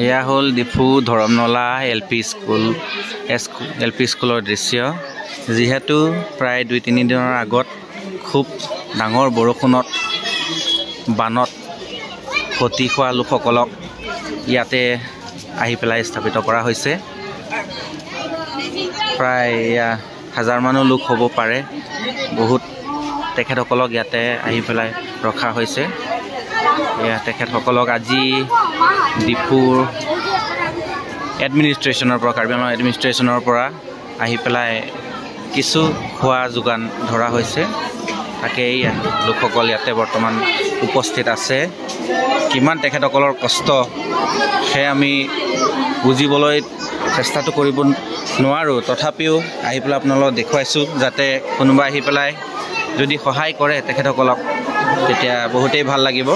এয়া হ'ল Diphu ধৰমনলা L P school, L P স্কুলৰ দৃশ্য। যিহেতু প্ৰায় 2-3 দিনৰ আগত খুব ডাঙৰ বৰষুণত বানত ক্ষতি হোৱা লোকসকলক ইয়াতে আহি পেলাই স্থাপিত কৰা হৈছে। প্ৰায় এয়া হাজাৰমানো লোক হ'ব পাৰে, বহুত তেখেতসকলক ইয়াতে আহি পেলাই ৰখা হৈছে। এয়া তেখেতসকলক আজি ডিফুৰ এডমিনিষ্ট্ৰেশ্যনৰ পৰা, কাৰ্বি আংলং এডমিনিষ্ট্ৰেশ্যনৰ পৰা আহি পেলাই কিছু খোৱা যোগান ধৰা হৈছে। তাকে এইয়া লোকসকল ইয়াতে বৰ্তমান উপস্থিত আছে। কিমান তেখেতসকলৰ কষ্ট সেয়া আমি বুজিবলৈ চেষ্টাটো কৰিব নোৱাৰোঁ, তথাপিও আহি পেলাই আপোনালোকক দেখুৱাইছোঁ যাতে কোনোবা আহি পেলাই যদি সহায় কৰে তেখেতসকলক, তেতিয়া বহুতেই ভাল লাগিব।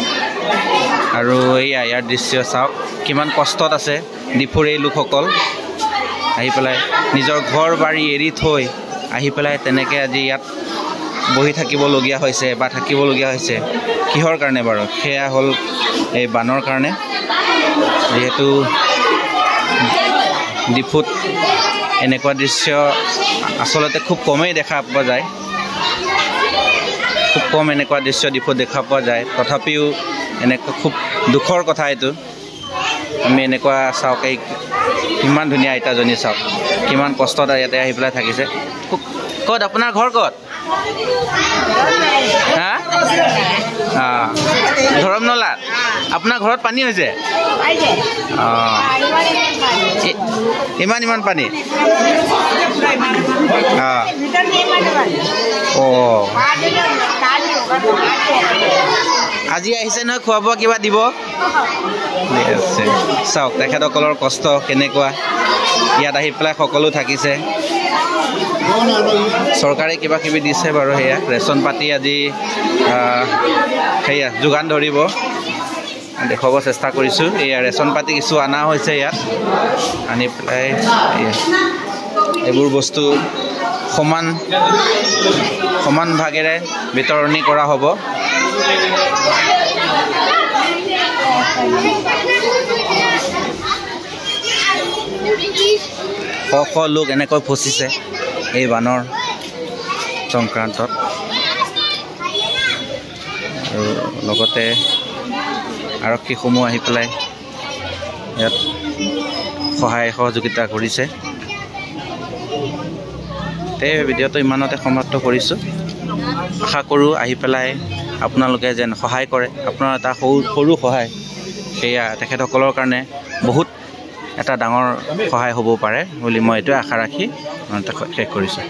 আৰু এইয়া ইয়াৰ দৃশ্য চাওক, কিমান কষ্টত আছে ডিফুৰ এই লোকসকল। আহি পেলাই নিজৰ ঘৰ বাৰী এৰি থৈ আহি পেলাই তেনেকৈ আজি ইয়াত বহি থাকিবলগীয়া হৈছে বা থাকিবলগীয়া হৈছে। কিহৰ কাৰণে বাৰু? সেয়া হ'ল এই বানৰ কাৰণে। যিহেতু ডিফুত এনেকুৱা দৃশ্য আচলতে খুব কমেই দেখা পোৱা যায়, খুব কম এনেকুৱা দৃশ্য ডিফুত দেখা পোৱা যায়। তথাপিও এনেকুৱা খুব দুখৰ কথা এইটো। আমি এনেকুৱা চাওক, এই কিমান ধুনীয়া আইতাজনী চাওক, কিমান কষ্টত ইয়াতে আহি পেলাই থাকিছে। ক'ত আপোনাৰ ঘৰ? ক'ত? হা, ধৰমনলাত। আপোনাৰ ঘৰত পানী হৈছে? অঁ, ইমান ইমান পানী? অঁ অঁ, আজি আহিছে নহয় খোৱা বোৱা কিবা দিব? ঠিক আছে। চাওক তেখেতসকলৰ কষ্ট কেনেকুৱা, ইয়াত আহি পেলাই সকলো থাকিছে। চৰকাৰে কিবা কিবি দিছে বাৰু, সেয়া ৰেচন পাতি আজি সেয়া যোগান ধৰিব, দেখুৱাব চেষ্টা কৰিছোঁ। এয়া ৰেচন পাতি কিছু অনা হৈছে ইয়াত, আনি পেলাই এইবোৰ বস্তু সমান সমান ভাগেৰে বিতৰণি কৰা হ'ব। শ শ লোক এনেকৈ ফচিছে এই বানৰ সংক্ৰান্তত। আৰু লগতে আৰক্ষীসমূহ আহি পেলাই ইয়াত সহায় সহযোগিতা কৰিছে। তে ভিডিঅ'টো ইমানতে সমাপ্ত কৰিছোঁ। আশা কৰোঁ আহি পেলাই আপোনালোকে যেন সহায় কৰে। আপোনাৰ এটা সৰু সৰু সহায় সেয়া তেখেতসকলৰ কাৰণে বহুত এটা ডাঙৰ সহায় হ'ব পাৰে বুলি মই এইটোৱে আশা ৰাখি শেষ কৰিছোঁ।